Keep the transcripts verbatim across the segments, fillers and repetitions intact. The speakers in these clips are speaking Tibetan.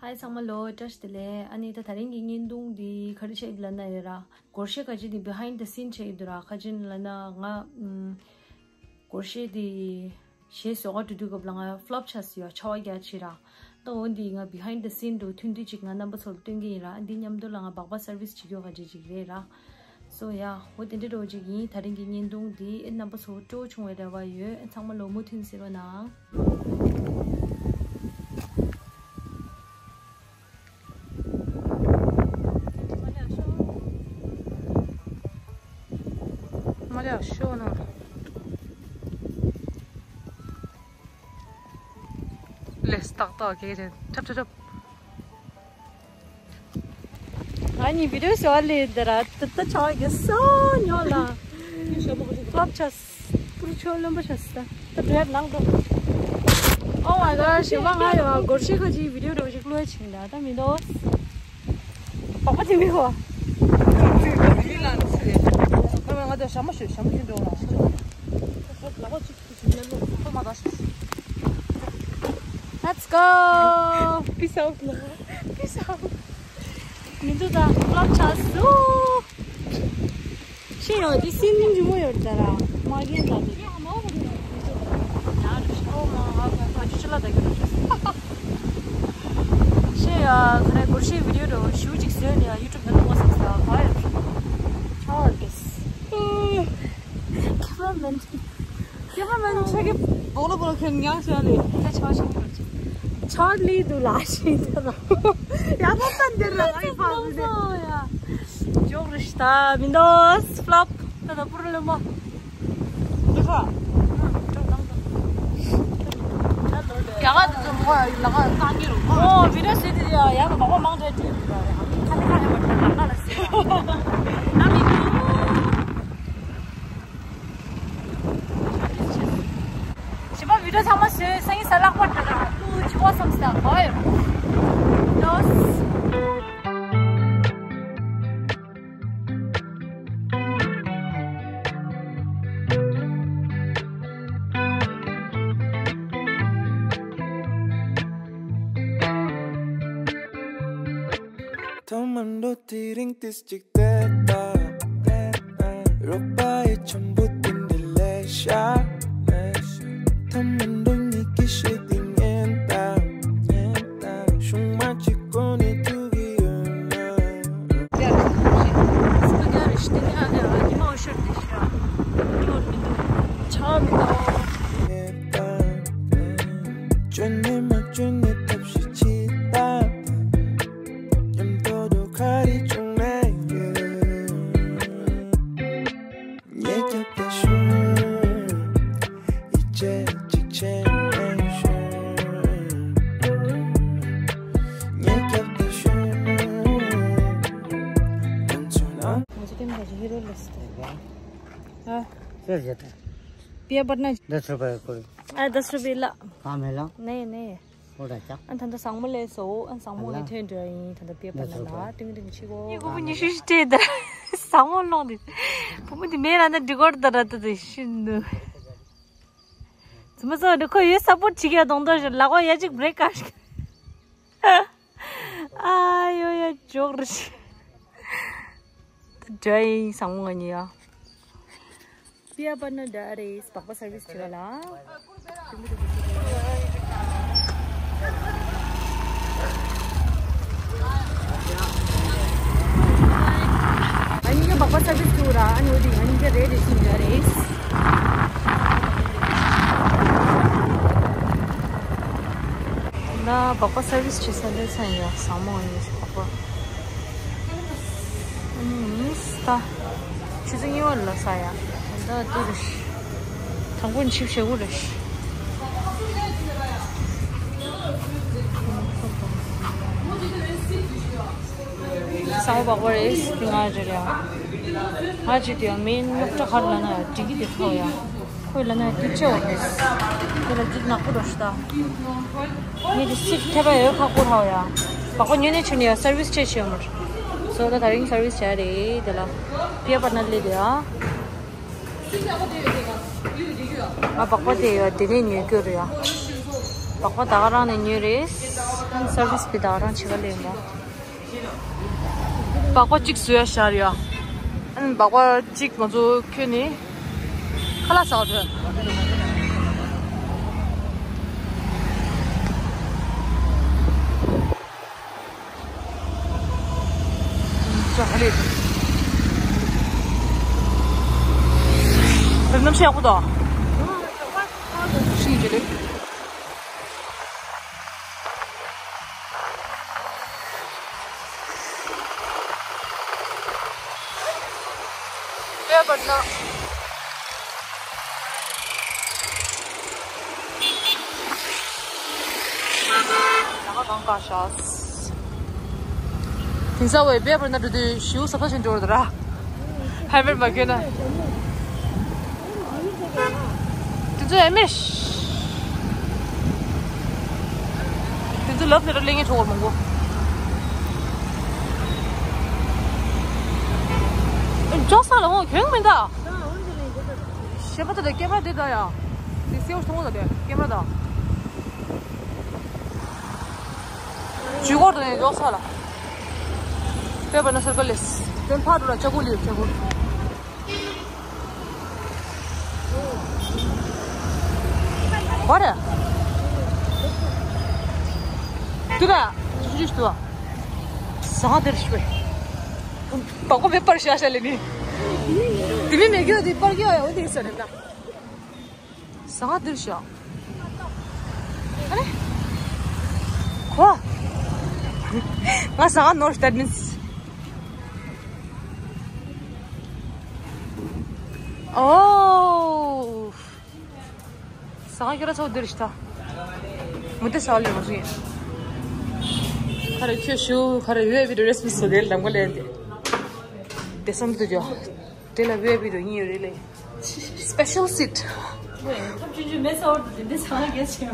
ཧའི་ཚང་མ་ལོ། བཀྲ་ཤིས་བདེ་ལེགས། ཨ་ནི་ད་ད་རིང་གི་བརྙན་ཐུང་འདི་ག་རེ་བྱས་ཡོད་ལབ་ན་ཡོད་ར། སྒོར་གཞས་ཁ་ཅིག་འདི་behind the scene བྱས་ཡོད་འདུག་ར། ཁ་ཅིག་ལབ་ན་ང་ཨམ། སྒོར་གཞས་འདི་གཞས་བཟོ་ག་འགྲོ་དུས་སྐབས་ལ་ང་flop ཆགས་སོང་ཡ། ཆར་པ་རྒྱག་ཆེ་ར། ད་འོ་འདི་ང་behind the scene དུ་ཐུང་ཐུང་ཅིག་ང་རྣམ་པ་ཚོར་སྟོན་གྱི་ཡིན་ར། འདི་མཉམ་དུ་ལ་ང་སྦག་སྦག་service བྱེད་རྒྱུ་ག་ཅིག་ཅིག་རེད་ར། སོ་ཡ། འོ་དེ་འདྲ་འདྲ་བོ་ཅིག་ཡིན། ད་རིང་གི་བརྙན་ཐུང་འདི་ཨེ་རྣམ་པ་ཚོ་སྤྲོ་བོ་བྱུང་བའི་རེ་བ་ཡོད། ཨེ་ཚང་མ་ལོ་མུ་མཐུད་གཟིགས་རོགས་གནང་། མ་ལས་ཤོག་ན། ལས་ཏག་ཏག་གེ་རེད། ཁྲབ་ཁྲབ་ཁྲབ། ང་གཉིས་བི་ཌིའོ་ཞོ་ལས་འདི་ར་ཏི་ཏི་ཆོག་གི་སོ་ཉོ་ལ། ལབ་ཆ་སྤུར་ཆོ་རློན་པ་ཆ་ས་ད་འགྲོ་ཡ་ནང་དུ། Oh my god ཞེ་མ་ང་ཡོད་སྒོར་གཞས་ཁ་ཅིག་བི་ཌིའོ་འདྲ་བོ་ཞིག་བླུགས་ཡ་ཕྱིན་ད་ད་མི་འདུག་སྦག་སྦག་དེ་མི་གོ། ང་ད་ཞྭ་མོ་ཞོ་ཞྭ་མོ་ཞོ་འགྲོ་ལ། Let's go. Peace out. Peace out. མི་འདུག་ད་ལབ་ཆགས་སུ། ཤེས་ཡོད་འདི་སིན་ནི་རི་མོ་ཡོད་ད་ར། མ་རྒན་ད་འདི། ཨོ་མ་ང་ང་ཅི་ཅི་ལ་ད་གི་ར། ཤེས་ཡོད་ཁ་རེ་སྒོར་གཞས་བི་ཌིའོ་འདྲ་བོ་ཞུ་ཅིག་བཟོས་ནས་ཡུ་ཊུབ་ནང་བླུགས་པ་བསམ་སོང་། ག་ཡོད་ཆོག་གི། ཁྱེད་པ་མིན། ཁྱེད་པ་མིན་ཆོག་གི། སྦོག་ལོ་སྦོག་ལོ་ཁྱོད་ཉག་ཤོག་ལེ། ད་ཆོག་ཆོག་ཆོག་ཆོག་ཆོག་ལི་འདུག་ལ་ཤི་ད་ར། ཡ་ད་ད་འདིར་ར་ཨི་ཕ་བུ་ནི། ཡ། ཇོག་རི་ཤི་ད་མི་འདོད་ཕ་ལོབ་ད་ད་པུར་ལེ་མ། འདི་ཁ། ཡ་ག་དུ་ཚོ་མོ་ལ་ག་ཏང་གི་རུ། ཨོ་བི་ཌིའོ་ཟེར་དེ་ཡ་ཡ་ལ་མ་གོ་མང་དྲགས་དྲིས་ཡོད་ར། ཁ་ནི་ཁ་ནི་མ་དྲགས་ལ་ལ་ཟེར། ན་མི་འདུག་ཞིམ་པ་བི་ཌིའོ་ཚང་མ་བཟོས། སང་ཉིན་གཟའ་ལྷག་པ་འདྲ་ལ་ཏུ་ཆུ་བ་བསམ་སྟེ་གོ་ཡོད། ཏོས། ཐོག་མར་འགྲོ་དེ་རིང་ཏིས་གཅིག་བལྟས་ད། རོགས་པ་ཡི་འཆམ་པོ་དེ་འདྲ་ལས་ཤ། ཐོག་མར་འགྲོ་ཉིད་ཀྱི་ཤེས་དེ་ཉན་ད། ཤུང་མ་གཅིག་གོ་ནས་ཐུག་གི་ཡོད་ན། ཆགས་མི་འདུག་ཅོ་ནེ་མ་ཅོ་ནེ་ཐབས་ཤིག་ཅིག་ད། མཉམ་དུ་འགྲོ་ག་རེ་བྱུང་ན་ཡོད། ཉེ་རྒྱབ་ཏུ་ཤོག་ཡིད་ཆེས་གཅིག་བྱས་ནས་ཤོག་ཉེ་རྒྱབ་ཏུ་ཤོག་ང་ཚོ་ཀེམ་ཁ་ཅིག་ཧི་རོ་ལས་ཏེ། ཨ། ཕྱིར་བཞག་དང་། པིའ་པར་ན། दस रुपये कुल། ཨ། दस रुपये ལ། ཁ་མེད་ལ། ནེ་ནེ། ཨོ་ར་ཅག་ཨ་ད་ད་ཟང་མོ་ལས་སོ། ཨ་ཟང་མོ་ངས་ཐོན་འགྲོ་ཡིན། ད་ད་པིའ་པར་ན་ལ་ཏིང་ཏིང་ཆི་གོ་ངས་ཁོ་བོ་ཉི་ཤུ་ཤི་སྤྲད་ད། ཟང་མོ་སློང་དེ། བུ་མོ་དེ་མེད་ལ་ན་འགྲིག་གོ་ད་ར་ད་ད་ཤི་ནུ། ཙི་མ་ཙོ་འདི་ཁོ་ཡོད་སཔོར་ཊི་བྱེད་ཀྱི་གདོང་དོ་ཞིག་ལ་གོ་ཡ་ཅིག་བྲེག་ག་ཞིག་ཨ་ཡོ་ཡ་ཇོག་རི་ཤི། འདྲ་ཡིན་ཟང་མོ་ང་གཉིས་ཡ། པིའ་པར་ན་འདྲ་རེད། སྦག་སྦག་སར་བིས་བྱེད་པ་ལ། ཨ་ནི་ཀྱི་སྦག་སྦག་སར་བིས་བྱེད་ར། ཨ་ནི་འོ་དེ་ཨ་ནི་ཀྱི་རེད་རེད་ཟིན་འདྲ་རེད། ད་སྦག་སྦག་སར་བིས་བྱེད་ས་སླེབས་ཚར་ཡ། ཟང་མོ་ཨ་ནི་སྦག་སྦག་ཨ་ནི་ད། ཆུ་ཚོད་གཉིས་པ་ལ་ས་ཡ། ད་ཏི་རུ་ཤི། དང་པོ་ནི་ཆིབས་ཞེ་དགུ་རེད་ཤི། ཟང་མོ་སྦག་སྦག་རེད། ང་རེད་ཡ། ང་ཅི་དེ་ཡ་མིན་ནོ་ཏྲ་ཁར་ལ་ན་ཡ་འགྲིག་གི་དེ་ཁོ་ཡ། ཁོས་ལབ་ན་དེ་ཆེ་བ་རེད། དེ་ལ་འགྲིག་ནག་པོ་འགྲོ་ཤི་ད། ངས་དེ་སིག་ཐེབས་པ་ཡོད་ཁག་པོ་རེད་ཡ། སྦག་སྦག་ཉོས་ནས་ཆུ་ནས་ཡ་སར་བིས་ཆེ་ཆེ་ཡོད་མ་རེད། སོ་ད་ད་རིང་སར་བིས་བྱ་རེད་དེ་ལ། པིའ་པར་ན་སླེབས་དེ་ཡ། ང་སྦག་སྦག་དེ་ཡ་དེ་ནས་ཉོས་རྒྱུ་རེད་ཡ། སྦག་སྦག་ད་ག་རང་ནས་ཉོས་རེད། ཨ་ནི་སར་བིས་པི་ད་ག་རང་བྱེད་ག་ལས་མོ། སྦག་སྦག་གཅིག་བཟོས་ཡ་ཤར་ཡ། ཨ་ནི་སྦག་སྦག་གཅིག་ང་ཚོ་ཁྱོད་ནི་ཁ་ལག་ཟ་བ་འགྲོ། ཅོ་ཧ་ལེ། རྣམ་ཤེས་ཡག་པོ་དང་། ཤིང་ཅི་ལེ། དཔེ་བར་ན། ལ་ཁ་གང་ག་ཤ། དེང་སང་བའི་དཔེ་བར་ན་འགྲོ་དུས་ཞིའུ་ཟབ་ས་ཞིག་འགྲོ་ར། ཧེ་མེད་མ་གྱོན་ན། དེ་ཚོ་ཨེ་མེད། དེ་ཚོ་ལབ་ནས་ར་གླེང་ངེས་ཆོག་པར་མང་པོ། ཅོག་ས་ལ་འོང་གྱོན་མི་འདའ། ཞེ་པོ་ད་དེ་ཀེམ་ར་དེ་ད་ཡ། དེ་སེའུ་མཐོང་ད་དེ་ཀེམ་ར་ད། ཇུས་སྐོར་དུ་ནས་འཇོག་ས་ལ། དཔེ་བར་ན་སར་ཀ་ལེས། དོན་ཕར་འགྲོ་ལ་ལྕགས་སྒོ་ལིར་ལྕགས་སྒོ། བ་རེ། དུ་ར། ཞུ་ཞུ་དུ། ཟ་དེར་ཤི་བས། སྦག་སྦག་མེ་སྤར་ཤ་ཤ་ལེ་ནི། དེ་མི་མེ་གྱོ་དེ་སྤར་གྱོ་ཡ་འོ་དེ་ས་རེད་ད། ཟ་ཁང་འདིར་ཤོག་ཨ་ནི། ཁོ། ང་ཟ་ཁང་ནོར་that means. ཨོ། ཟ་ཁང་ཁྱོད་ར་ཚོ་འདིར་ཤི་ད། མུ་ཏི་ས་ལེ་རོ་ཞིག་ཁ་ར་ཁྱོད་ཤུ་ཁ་ར་ཡོད་བི་རེ་སི་མི་སོ་དེ་ལམ་ག་ལེན་དེ། དེ་སོང་དུ་ཇོ། དེ་ལ་བི་ཨའི་པི་འགྲོ་ཡིན་ཡོད་རེད་ལེ། སི་པེ་ཤལ་སིཊ། ཐབས་ཆུང་ཆུང་མེད་ས་འོར་དུ་དེ་འདྲའི་ཚང་མ་གལ་ཆེ་བ།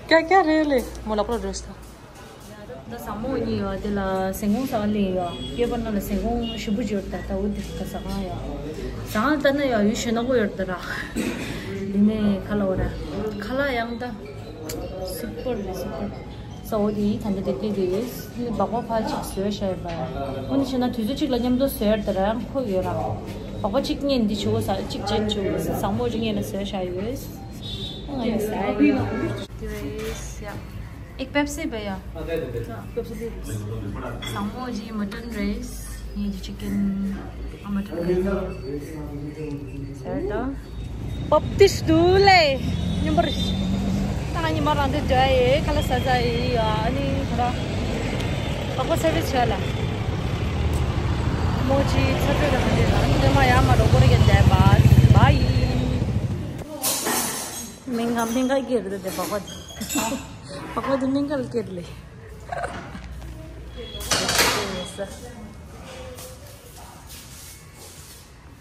ཀྱ་ཀྱ་རེད་ལེ། མོ་ལག་པར་འགྲོ་ཤི་ད། ད་བཟང་མོ་གཉིས་ཡོད་དེ་ལ་ཟན་གོང་ས་ལེ་ཡོད། སྐྱེས་པ་རྣམས་ལ་ཟན་གོང་ཞིམ་པོ་ཅིག་ཡོད་ད། ད་འུ་དེ་ཁ་ཟ་ཁང་ཡོད། ཟ་ཁང་ལྟ་ན་ཡོད་ཡུལ་ཞོན་ན་གོ་ཡོད་ད་ར། ཡིན་ནའི་ཁ་ལ་འོ་ར། ཁ་ལག་ཡང་ད། སུ་པར་རེད་སུ་པར། ས་འོ་དེ་ཡིས་ད་ལྟ་དེ་དེ་རེད། སྦག་སྦག་ཕ་གཅིག་བཟོས་བཞག་ཡོད་པ། འོ་ནི་བྱས་ན་དུས་ཚོད་གཅིག་ལ་མཉམ་དུ་བཟོས་ཡར་དེ་རང་ཁོ་ཡོད་ར། སྦག་སྦག་གཅིག་ཉན་འདི་བྱེད་དགོས་ས་གཅིག་ཅན་བྱེད་དགོས་ས་བཟང་མོ་གཅིག་ཉན་ལ་བཟོས་བཞག་ཡོད། ང་ཡིན་ས་ཡོད། དེ་རེད་ཡ། ཨེག་པེབ་སི་བེ་ཡ། བཟང་མོ་གཅིག་མ་ཊན་རེད། ངས་ཀྱི་ཅི་ཀན་ཨ་མ་ཐོག་ལ་ཟེར་ད། པབ་ཏིས་དུ་ལེ། ཉིན་པར། ད་ང་ཉི་མ་རང་དེ་འདྲ་ཡེ་ཁ་ལ་ས་ས་ཡེ་ཡ་ཨ་ནི་ཁ་ར། པགས་པ་སེར་བྱས་ལ། མོ་ཅི་ཚ་དྲོད་ལ་ག་འདྲ་ལ་འདི་མ་ཡ་མ་རོ་ཀོ་རེ་གན་ཇེ་བ་བ་ཡི། མིང་ག་མིང་ག་ཀེར་དེ་དེ་པགས་པ་དེ། པགས་པ་དེ་མིང་ག་ལ་ཀེར་ལེ།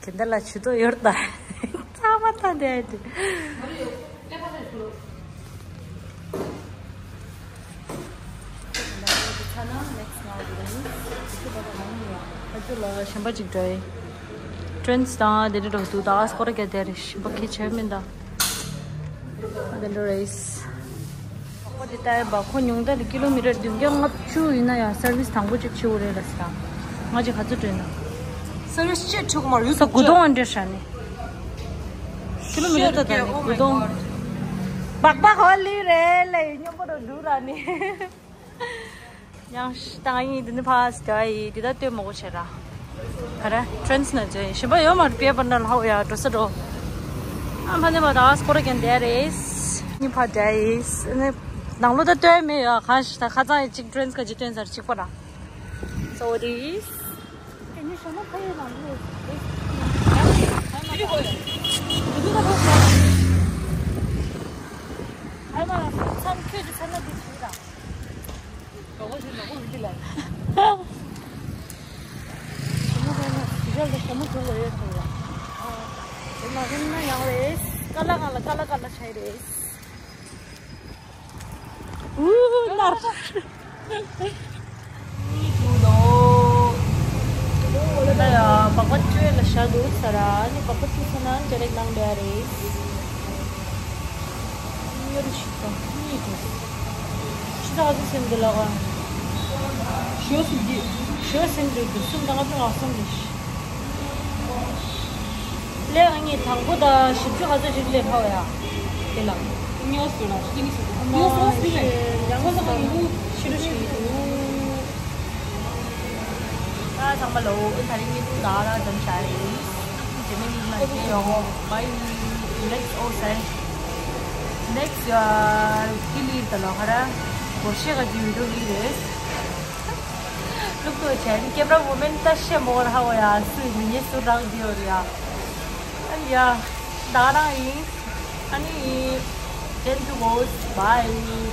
དེ་འདྲ་ལ་ཆུ་ཏོ་ཡོར་ད། ཚ་མ་ཐ་དེ་ཨ་དེ། ཨ་ཅོ་ལ་གཞན་པ་ཅིག་འདྲ་ཡི། ཀྲེན་སི་དང་དེ་འདྲ་འགྲོ་འདུག་ད་སྐོར་ར་ག་དེ་རེ་ཞིམ་པ་ཁེ་ཆེ་མིན་ད། དེ་འདྲ་རེད། ཁོ་དེ་ལྟ་ཡ་བ་ཁོ་ཉུང་མཐའ་དེ་ཀི་ལོ་མི་ཊར་བདུན་བརྒྱ་ལྔ་བཅུ་ཡིན་ན་ཡང་སར་བིས་དང་པོ་གཅིག་བྱེད་འོ་རེད་ལ་ཟེར། ང་ཅིག་ག་ཚོད་སྤྲད་ན། སར་བིས་ཅེ་ཆོག་མ་རེད་ས་དགུ་སྟོང་འདྲ་ཤ་ནི། ཀི་ལོ་མི་ཊར་ད་ད་ནི་དགུ་སྟོང་། སྦག་སྦག་ཧོ་ལི་རེད་ལེ་སྙོམས་པོ་རུ་འདུག་ར་ནི། ཡང་ཤི་ད་ཡིན་འདི་ནི་ཕ་སི་ཀ་ཡི་འདི་ད་ལྟོས་མོ་གོ་ཆེ་ར། ག་རེ་ཀྲེན་སི་ན་ཅེ་ཞིམ་པ་ཡོད་མ་རེད་པེ་པར་ན་ལ་ཧོ་ཡ་འགྲོ་ས་འགྲོ། ཨ་ཕ་ནི་བ་ད་སྐོར་ར་གན་དེ་རེད། ནི་ཕ་ཏྲ་ཡིས་ནི་ནང་ལོ་ད་ལྟོས་མེད་ཡ་ཁ་ཤི་ད་ཁ་ཚང་ཡི་གཅིག་ཀྲེན་སི་ཀ་ཅི་སྟོན་ས་རེད་གཅིག་པ་ར། སོ་རི། ཨེ་ནི་ཤོ་ན་ཕ་ཡི་ནང་ལོ། ཨེ་མ་ལ་མཚམས་ཁྱོད་ཀྱི་ཚ་ན་འདི་བྱེད་ར། ག་བ་ཞིག་ལ་འོ་འདི་ལ། ཞི་མོ་ལ་ན་ཞི་ཞར་ལ་ཞྭ་མོ་བྱུང་བ་ཡོད་ཚོད་ལ། དེ་མ་ཟིན་ན་ཡང་རེད། ཀ་ལ་ཀ་ལ་ཀ་ལ་ཀ་ལ་ཆ་ཡི་རེད། ཨུ་ནར། ད་ཡ་སྦག་སྦག་བཅོས་ལ་བཞག་འདུག་ས་ར་ནི་སྦག་སྦག་བཅོས་ས་ན་ཇ་རེག་ནང་འདྲ་རེད། གཉིས་དང་། ཕྱི་ཟླ་ག་ཚོད་ཟིན་འདུག་ལགས། ཞོ་ཟིན་གྱི། ཞོ་ཟིན་འདུག་གསུམ་དང་ལྔ་བཅུ་ང་གསུམ་རེད། ལས་ང་གཉིས་དང་པོ་དང་བཞི་བཅུ་ག་ཚོད་ཞིག་ལས་ཕ་བ་ཡ། དེ་ལ། ཉོ་སོ་ལ་ཤི་ནི་ཤི་ཏུ། ཉོ་སོ་ཤི་རེད། ཁོ་ཚོ་གང་གུ་ཤི་རུ་ཤི་ཏུ། ད་ཚང་མ་ལོ་ཨུ་ད་རིང་ངེད་ཀྱི་ད་ར་འཛོམས་བྱ་རེད། རྗེས་མའི་ཉིན་མ་ཞིག་ཡོང་ངོ་། Bye next ocean next ཡ་ཁི་ལི་ད་ལོ་ཧ་ར་གོ་ཤེ་ག་ཅི་བི་ཌིའོ་ལི་རེད། ལུག་ཏུ་ཆེན་ཀེམ་ར་བུ་མེན་ད་ཤེ་མོ་ར་ཧ་བ་ཡ་སུ་མི་ཉེ་སུ་རག་དེ་ཡོད་ཡ། ཨ་ཡ་ད་རང་ཡིན། ཨ་ནི་ten to go bye.